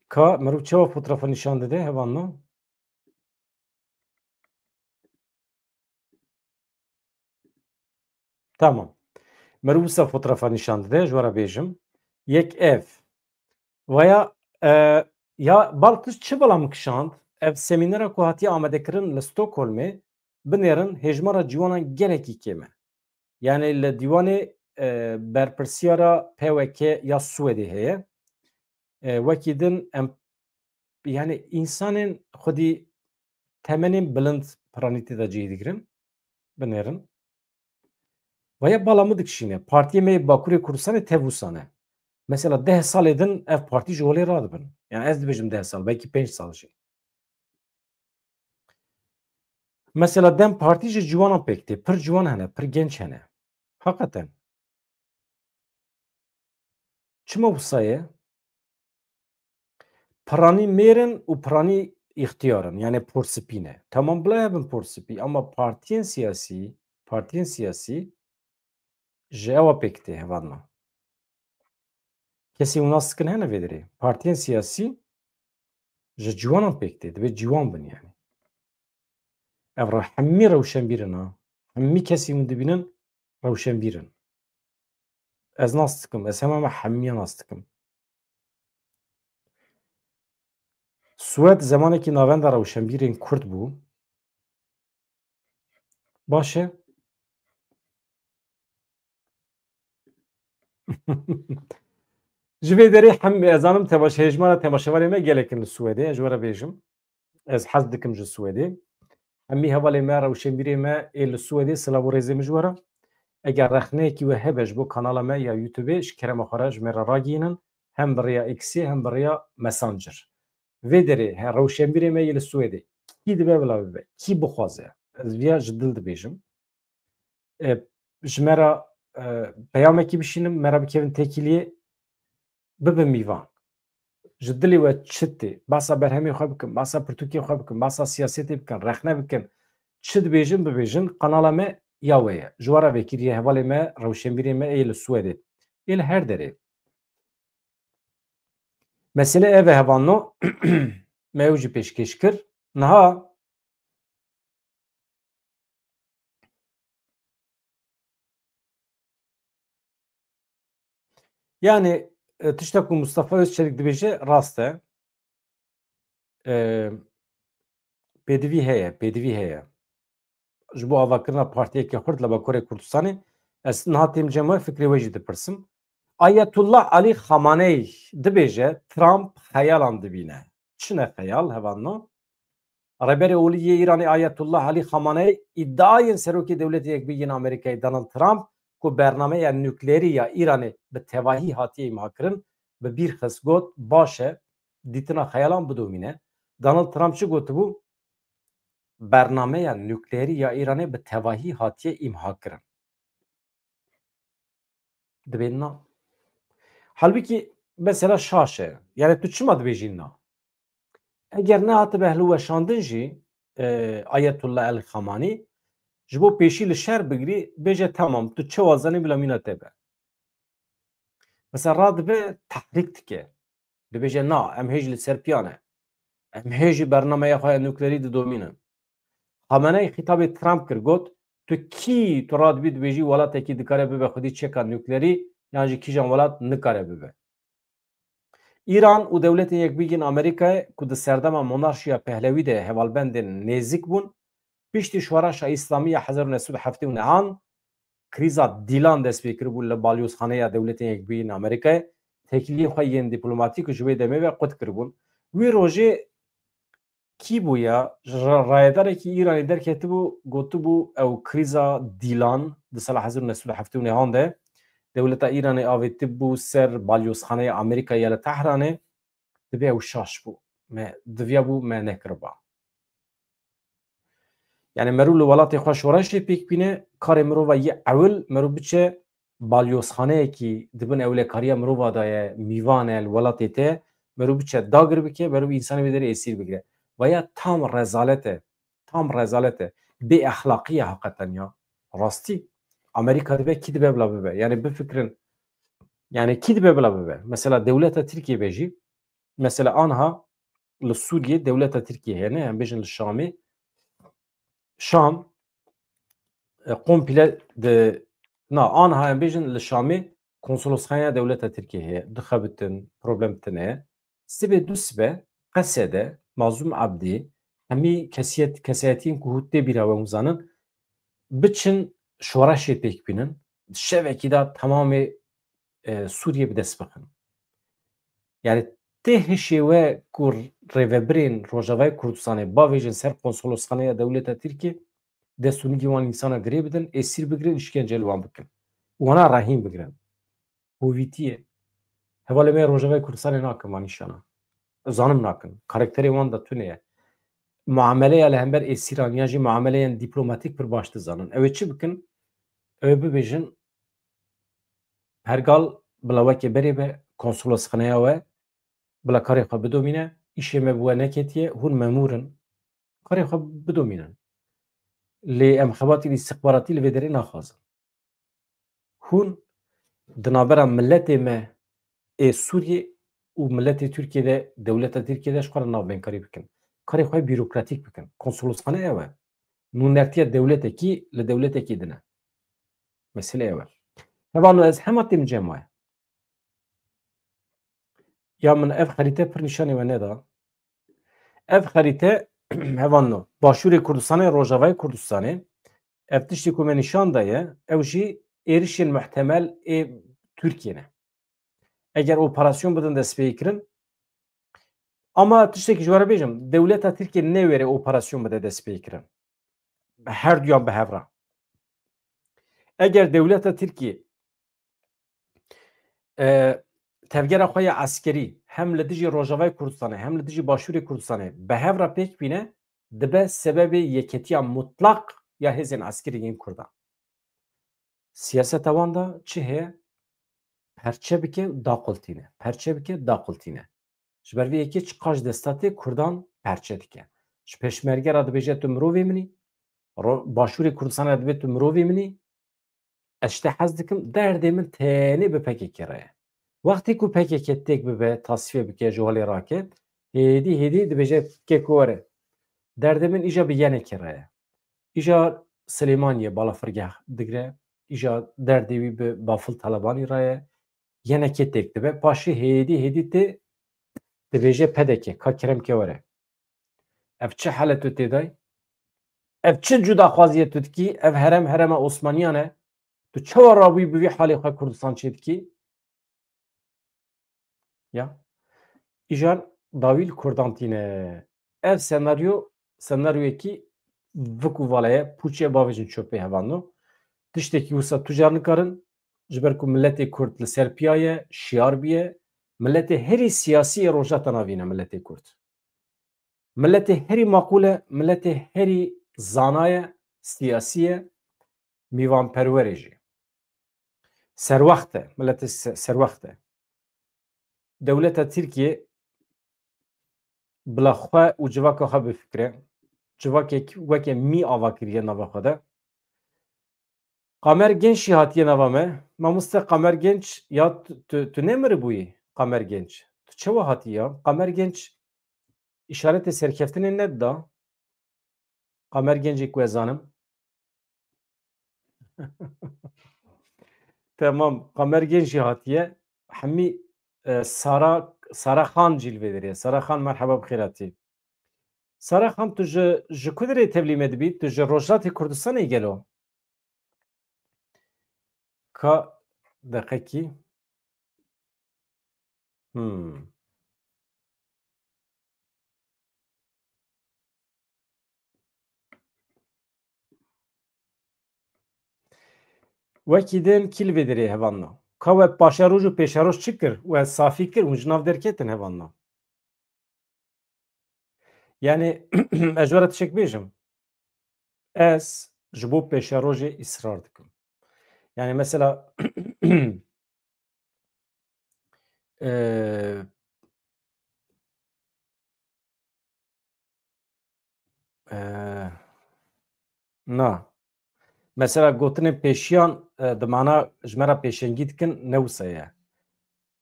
Ka mirov çawa fotrafa nîşan dide hevalno? Tamam. Mirov wisa fotrafa nîşan dide, ji we re bêjim. Yek ev. Vaya, e, ya bal tu çi bala min kişand? Ev semînera ku hatiye amadekirin li Stockholmê, binêrin hêjmara ciwanan gelekî kêm e. Yani li dîwanê, e, berpirsiyara P W K ya Swêdê heye. E, wekî din em, yani însanên xwedî temenên bilind piranî tê de cihê digirin, binêrin. Vaya bala min dikişîne. Partiyê me yê Bakurê Kurdistanê tev wisa ne. Mesela deh salê din ev partî ji holê radibin. Yani ez dibêjim deh sal, belkî pênc sal jî. Mesela DEM Partî ji ciwanan pêk tê. Pir ciwan hene, pir genç hene. Heqeten. Çima wisa ye? Piranî mêr in û piranî îxtiyar in. Yani porspî ne. Tamam, bila hebin porspî, ama partiyên siyasî, partiyên siyasî ji ewa pêk tê hevalna. Kesê hûn nas dikin hene vê derê. Partiyên siyasî ji ciwanan pêk tê. Divê ciwan bin yani. Ev re hemî rewşenbîr in ha. Hemî kesî hûn dibînin rewşenbîr in. Ez nas dikim. Ez hema me hemiya nas dikim. Swed zemanekî navenda rewşenbîrên Kurd bû. Baş e. Ji vê derê hem ez zanim temaşe-, hejmara temaşevanê me gelek in li Swedê, ez ji we re bêjim. Ez hez dikim ji Swedê. Hemî hevalê me, rewşenbîrê me ê li Swedê, silav û rêzê min ji we re. Eger rexneyekî we hebe ji bo kanala me ya YouTube, ji kerema xwe re ji me re ragihînin, hem bi rêya X-ê, hem bi rêya Messenger. Vê derê, he, rewşenbîrê me yê li Swêdê, kî dibe bila bibe, kî bixwaze, ez viya ji dil dibêjim. E, ji me re, e, peyamekî bişînin, me re bikevin têkiliyê, bibin mîvan. Ji dilê we çi tê? Behsa berhemê xwe bikin, behsa pirtûkê xwe bikin, behsa siyasetê bikin, rexne bikin. Çi dibêjin, bibêjin, kanala me ya we ye. Ji we re vekirî ye, hevalê me, rewşenbîrê me ê li Swêdê. Ê li her derê. Mesele ev e, hevalno. Me ew jî pêşkêş kir. Niha, yani, e, tişta ku Mustafa Özçelik dibêje rast e. E, pêdivî heye, pêdivî heye. Ji bo avakirina partiyeke xurt li Bakurê Kurdistanê, ez niha têm cem we, fikrê we jî dipirsim. Ayetullah Ali Xamaney dibêje, Trump xeyalan dibîne. Çi ne xeyal, hevalno? Rêberê Olî yê Îranê Ayetullah Ali Xamaney îdiayên Serokê Dewletê Yekbûyî yên Amerîkayê Donald Trump ku bernameya nukleerî ya Îranê bi tevahî hatiye îmhakirin, bi bîr xist, got, baş e, dîtina xeyalan bidomîne. Donald Trump çi gotibû? Bernameya nukleerî ya Îranê bi tevahî hatiye îmhakirin. Dibê na. Halbûkî mesela şaş e. Yani tu çima dibêjî na? Eger nehatibe hilweşandin jî, e, Ayetullah El Xamanî ji bo pêşî li şer bigirî, bêje, tamam, tu çi wazenî bila mîna te be. Mesela radibe tehrîk dike. Dibêje, na, em hê jî li ser piya ne. Em hê jî bernameya xwe ya nuklerî didomînin. Xameneî xîtabê Trump kir, got, tu kî tu radibî dibêjî welatekî dikare bibe xwedî çeka nuklerî, yan jî kîjan welat nikare bibe. Îran û Dewletên Yekbûyî yên Amerîkayê ku di serdema monarşiya Pehlewî de hevalbendên nêzik bûn, piştî Şoreşa Îslamî ya hezar û neh sed û heftê û nehan krîza Dîlan dest pê kiribû li balyozxaneya Dewletên Yekbûyî yên Amerîkayê, têkiliyên xwe yên dîplomatîk ji wê demê ve qut kiribûn. Wî rojê kî bû ya? Ji ra-, rayedarekî Îranê derketibû, gotibû ew krîza Dîlan di sala hezar û neh sed û heftê û nehan de dewleta Îranê avêtibû ser balyozxaneya Amerîkayê ya li Tehranê, dibê ew şaş bû. Me diviya bû me nekiriba. Yani merû li welatê xwe şoreşê pêk bîne, karê mirova yê ewil merû biçe balyozxaneyekî di bin ewlekariya mirova de ye, mîvan e li welatê te, merû biçe dagir bike, merû însanê wê derê êsîr bigire. Veya tam rezalet e. Tam rezalet e. Bê exlaqî ye heqeten ya. Rastî. Amerîka dibe, kî dibe bila bibe? Yani bifikirin. Yani kî dibe bila bibe? Mesela dewleta Tirkiyê be jî. Mesela anha li Sûriyê dewleta Tirkiyê heye, ne? Em bêjin li Şamê. Şam, e, komple di, na, anha em bêjin li Şamê konsolosxaneya dewleta Tirkiyê heye. Dixebitin, problem tine. Sibê du sibe, Qesede, Mazlûm Ebdî, hemî kesiyet-, kesayetiyên ku hût tê bîra we hûn zanin, biçin şoreşê pêk bînin, şevekî de temamê, e, Sûriyê bi dest bixin. Yani tê hişê we ku rêvebirên Rojavayê Kurdistanê bavêjin ser konsolosxaneya dewleta Tirkiyê, dest û nigî wan însana girê bidin, êsîr bigirin, îşkence li wan bikin. Wana rehîn bigirin. Hovîtiyê. Hevalê me Rojavayê Kurdistanê nakin van nîşana. Zanim nakin. Karakterê wan de tune ye. Muameleya li hember êsîran ya jî muameleyên dîplomatîk pir baş dizanin. Ew ê çi bikin? Ew ê bibêjin, Pergal bila wekê berê be, konsolosxaneya we, bila karê xwe bidomîne, îşê me bi we neketiye, hûn memûr in. Karê xwe bidomînin. Lê em xebatî îstixbaratî li vê derê naxwazin. Hûn di navbera miletê me ê Sûriyê û miletê Tirkiyê de, dewleta Tirkiyê de ji xwe re navbênkarî bikin. Karê xwe bîrokratîk bikin. Konsolosxane ew e. Nûnertiya dewletekî li dewletekî din e. Mesele ew e. Hevalno, ez hema têm cem we. Ya min ev xerîte pir nîşanê we neda. Ev xerîte, hevalno, Başûrê Kurdistanê, Rojavayê Kurdistanê, ev tiştê ku me nîşan daye, ew jî êrişên muhtemel ê Tirkiyê ne. Eger operasyon bidin destpêkirin, ama tiştekî ji we re bêjim, dewleta Tirkiye newêre operasyon bide destpêkirin. Her duyan bi hev re. Eger dewleta Tirkiye, e, tevgera xwe ya eskerî hem li dijî Rojavayê Kurdistanê hem li dijî Başûrê Kurdistanê bi hev re pêk bîne, dibe sebebê yeketiya mutlaq ya hêzên eskerî yên Kurdan. Siyaseta wan de çi heye? Perçe bike, daqultîne. Perçe bike, daqultîne. Ji ber vê yekê çiqas desta tê Kurdan perçe dike. Ji Pêşmerge re dibêje tu mirovê min î, Ro-, Başûrê Kurdistanê re dibê tu mirovê min î, ez ji te hez dikim, derdê min tenê bi P K K re ye. Wextê ku P K K têk bibe, tasfiye bike, ji holê rake, hêdî hêdî dibêje keko were. Derdê min îja bi yenekê re ye. Îja Silêmaniyê balafirgeh digre, îja derdê wî bi Bafil Talebanî re ye. Yenekê têk dibe, paşê hêdî hêdî tê dibêje P D K, ka kerem ke were. Ev çi hale tu tê day? Ev çi cudaxwaziye tu dikî? Ev herem herema Osmaniyan e. Tu çawa rabûyî bi vî halê xwe Kurdistan çê dikî? Ya. Îjar dawî li Kurdan tîne. Ev senaryo, senaryoyekî vik û vala ye, pûçe bavêjin çöpê hevando. Tiştekî wisa tu car nikarin, ji ber ku miletê Kurd li ser piya ye, şiyar bûye, miletê herî siyasî yê Rojhilata Navîn e miletê Kurd. Miletê herî maqûl e, miletê herî zana ye, siyasî ye, mîvanperwer e jî. Serwext e, miletê se-, serwext e. dewleta Tirkiyê bila xwe û civaka xwe bifikire. Civakek weke mî ava kiriye nava xwe de. Qamer Genç jî hatiye nava me. Mamoste Qamer Genç, ya tu, tu, tu nemiribûyî Qamer Genç? Tu çawa hatî ya? Qamer Genç îşaretê serkeftinê nedida. Qamer Genç jî ku ez zanim. Tamam, Qamer Genç jî hatiye. Hemî, e, Sara, Sara Xan jî li vê derê ye. Sara Xan, merheba, bi xêr hatî. Sara Xan, tu ji, ji ku derê tevlî me dibî? Tu ji Rojhilatê Kurdistanê gelo? Ka deqekî. Hmm. Wekî din kî li vê derê hevalna? Ka we paşeroj û pêşeroj çi kir? We safî kir, hûn ji nav derketin hevalna. Yani ez ji we re tiştek bêjim. Ez ji bo pêşerojê îsrar dikim. Yani mesela, e, e, na. Mesela gotinên pêşiyan, e, di mana ji me re pêşengî dikin, ne wisa ye.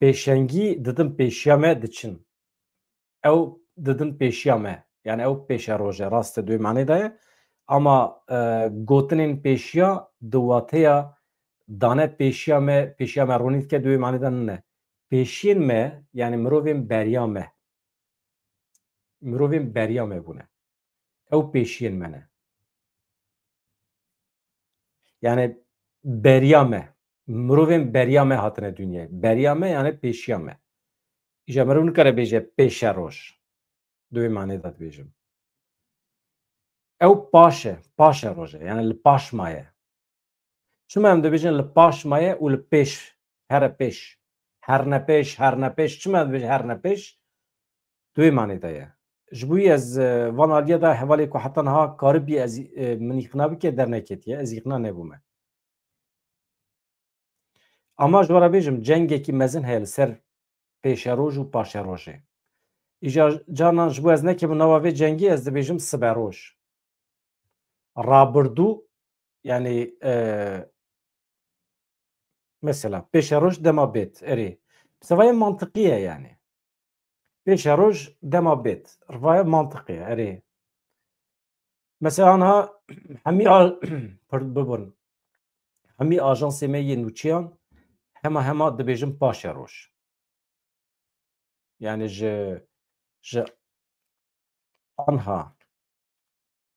Pêşengî didin pêşiya me diçin. Ew didin pêşiya me. Yani ew pêşeroj e, rast e, di wê manê de ye. Ama, e, gotinên pêşiya di wateya dane pêşiya me, pêşiya me ronî dike, di wê manê de nine. Pêşiyên me, yani mirovên beriya me. Mirovên beriya me bûne. Ew pêşiyên me ne. Yani beriya me. Mirovên beriya me hatine dinyayê. Beriya me yani pêşiya me. Îja mirov nikare bêje pêşeroj. Di wê manê de dibêjim. Ew paş e, paşeroj e. Yani li paş maye. Çima em dibêjin li paş maye û li pêş, here pêş, herne pêş, herne pêş, çima em dibêjin herne pêş? Di wê manê de ye. Ji bo wî ez, e, van aliyê de hevalê ku heta niha karibî ez, e, min îqna bike derneketiye, ez îqna nebûme. Ama ji we re bêjim, cengekî mezin heye li ser pêşeroj û paşerojê. Îja carnan ji bo ez nekevim nava vê cengî, ez dibêjim siberoj. Rabirdû, yani, e, mesela, pêşeroj dema bêt, erê. Sivaye mantiqî ye yani. Pêşeroj dema bêt. Rivaye mantiqî ye, erê. Mesela anha hemî a-, pir-, bibin. Hemî ajansê me yê nûçeyan hema hema dibêjin paşeroj. Yani ji, ji anha,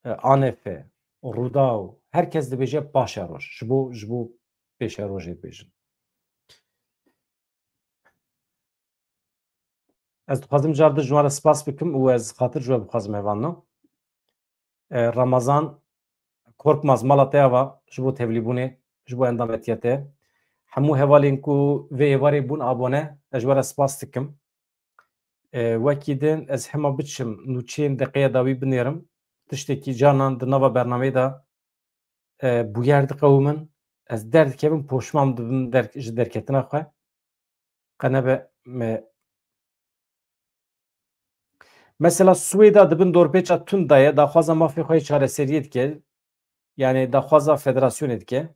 e, A N F, Rûdaw, her kes dibêje paşeroj. Ji bo, ji bo pêşerojê dibêjin. Ez dixwazim car din ji wan re spas bikim û ez xatir ji we bixwazim hevalno. E, Ramazan Korkmaz, mala te ava ji bo tevlîbûnê, ji bo endametiya te. Hemû hevalên ku vê êvarê bûn abone, ez ji we re spas dikim. E, wekî din ez hema biçim nûçeyên deqeya dawî binêrim. Tiştekî canan di nava bernameyê de, e, bûyer diqewimin. Ez derdikevim, poşman dibim der-, ji derketina xwe. Qe nebe me. Mesela Swêda di bin dorpêça tund de ye, daxwaza mafê xwe yê çareseriyê dike. Yani daxwaza federasyonê dike.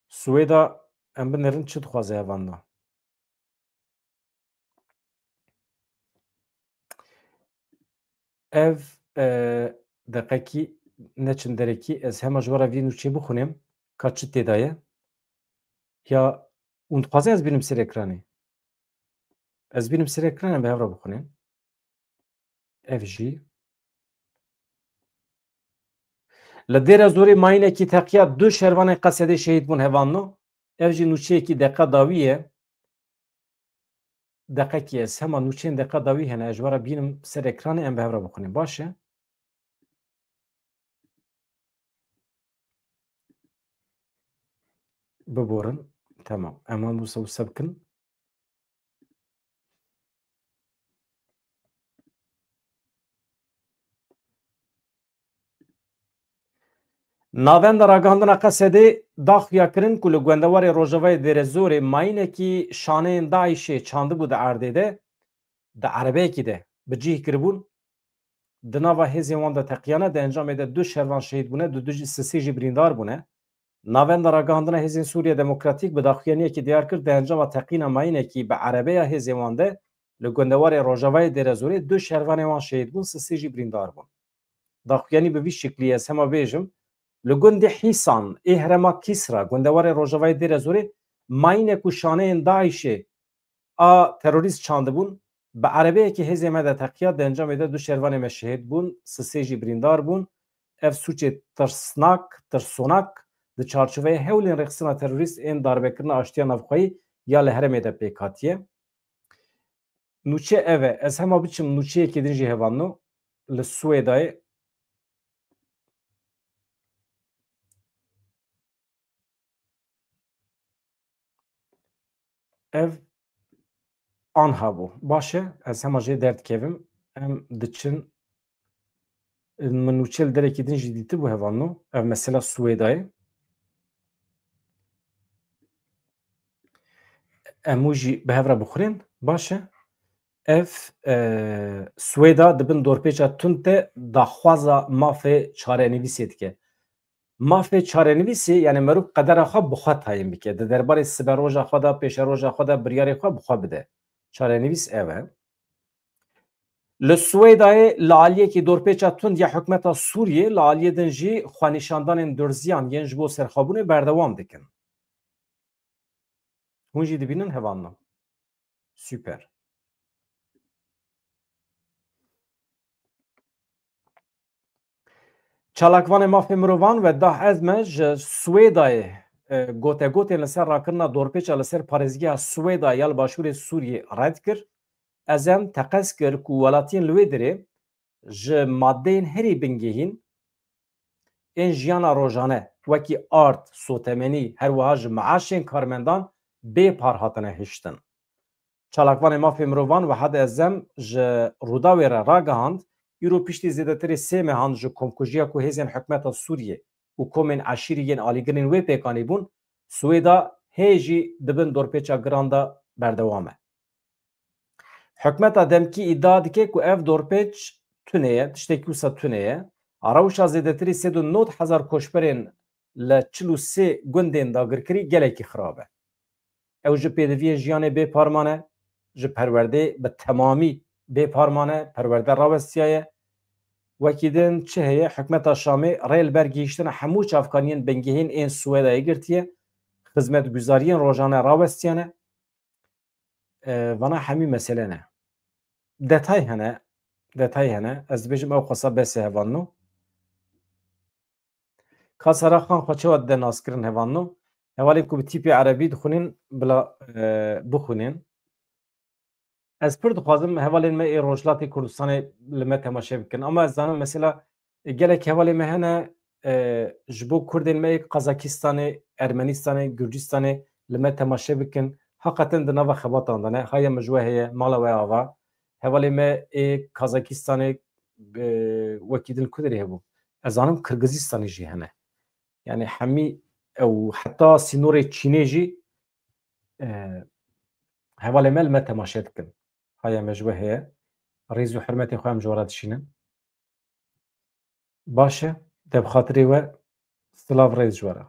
Swêda em binêrin çi dixwaze hevalna. Ev, e, deqekî neçin derekî, ez hema ji we re vî nûçê bixwînim, ka çi tê de ye. Ya, hûn dixwazin ez bînim ser ekranê? Ez bînim ser ekranê, em bi hev re bixwînin. Ev jî. Li Dêra Zorê mayînekî teqiya du şervanên Qesedê şehîd bûn hevalno. Ev jî nûçeyekî deqa dawî ye. Deqekî ez hema nûçeyên deqa dawî hene, ez ji we re bînim ser ekranê, em bi hev re bixwînin. Baş e. Biborin. Tamam. Em wan wisa wisa bikin. Navenda ragihandina Qesedê da xuyakirin ku li gundewarê Rojavayê Dêrezorê mayînekî şaneyên DAIŞê çandibû di erdê de, di erebeyekî de bi cih kiribûn. Di nava hêzên wan de teqiyane, di encamê de du şervan şehîd bûne, du, du jî, sisê jî birîndar bûne. Navenda ragihandina Hêzên Sûriya Demokratîk bi daxuyaniyekê diyar kir, di encama teqîna mayînekî bi erebeya hêzên wan de li gundewarê Rojavayê Dêrezorê du şervanên wan şehîd bûn, sisê jî birîndar bûn. Daxuyanî bi vî şiklî ye, ez hema bêjim, li gundê Hîsan ê herêma Kîsra, gundewarê Rojavayê Dêrezorê, mayînek û şaneyên DAIŞê a terorîst çandibûn, bi erebeyekî hêzê me de teqiya, di encamê de du şervanê me şehîd bûn, sisê jî birîndar bûn. Ev sûcê tirsnak, tirsonak, di çarçoveya hewlên rêxistina terorîst ên darbekirina aştiya navxweyî ya li herêmê de pêk hatiye. Nûçe ev e. Ez hema biçim nûçeyekê din jî hevalno. Li Swêdayê ev anha bû. Baş e, ez hema jê derdikevim. Em diçin. Min nûçe li derekî din jî dîtibû hevalno. Ev mesela Swêdayê. Em wî jî bi hev re bixwînin. Baş e. Ev, e, Swêda di bin dorpêça tund de daxwaza mafê çarenivîsê dike. Mafê çarenivîsê, yani meriv qedera xwe bi xwe tayin bike. Di derbarê siberoja xwe de, pêşeroja xwe de, biryarê xwe bi xwe bide. Çarenivîs ev e. Li Swêdayê li aliyekî dorpêça tund ya hikûmeta Sûriyê, li aliyê din jî xwenîşandanên durziyan yên ji bo serxwebûnê berdewam dikin. Hûn jî dibînin hevalno. Super. Çalakvanê mafê mirovan Wedah Ezme ji Swêdayê, e, gotegotên li ser rakirina dorpêça li ser parêzgeha Swêda ya li başûrê Sûriyê red kir. Ezem teqez kir ku welatiyên li wê derê ji madeyên herî bingehîn ên jiyana rojane, wekî ard, sotemenî, her wiha ji meaşên karmendan bê par hatine hiştin. Çalakvanê mafê mirovan Wehad Ezem ji Rûdawê re ragihand, îro piştî zêdetirê sê mehan ji komkujiya ku hêzên hikûmeta Sûriyê û komên eşîrî yên alîgirên wê pêk anîbûn, Swêda hê jî di bin dorpêça giran de berdewam e. Hikûmeta demkî îdia dike ku ev dorpêç tune ye, tiştekî wisa tune ye. Rewşa zêdetirî sed û nod hezar koçberên li çil û sê gundên dagirkirî gelekî xirab e. Ew ji pêdiviyên jiyanê bê par mane, ji perwerdê bi temamî bê par mane, perwerde rawestiyaye. Wekî din çi heye? Hikûmeta Şamê rê li ber gihîştina hemû çavkaniyên bingehîn ên Swêdayê girtiye, xizmetguzariyên rojane rawestiyane. E, vana hemî mesele ne. Detay hene, detay hene. Ez dibêjim ew qasa bes e hevalno. Ka Sara Xan xwe çawa dide naskirin hevalno? Hevalên ku bi tîpê erebî dixwînin, bila, e, bixwînin. Ez pir dixwazim hevalên me ê Rojhilatê Kurdistanê li me temaşe bikin. Ama ez zanim mesela, e, gelek hevalê me hene, e, ji bo Kurdên me ê Qazakistanê, Ermenistanê, Gurcistanê li me temaşe bikin. Heqeten di nava xebatan de ne. Haya me ji we heye, mala we ava. Hevalê me ê Kazakistanê, e, wekî din ku derê hebû. Ez zanim Kirgizistanê jî hene. Yani hemî ew heta sînorê Çînê jî, e, hevalê me li me temaşe dikin. Haya me ji we heye. Rêz û hurmetê xwe em ji we re dişînin. Baş e, te bi xatirê we silav rêz ji we re.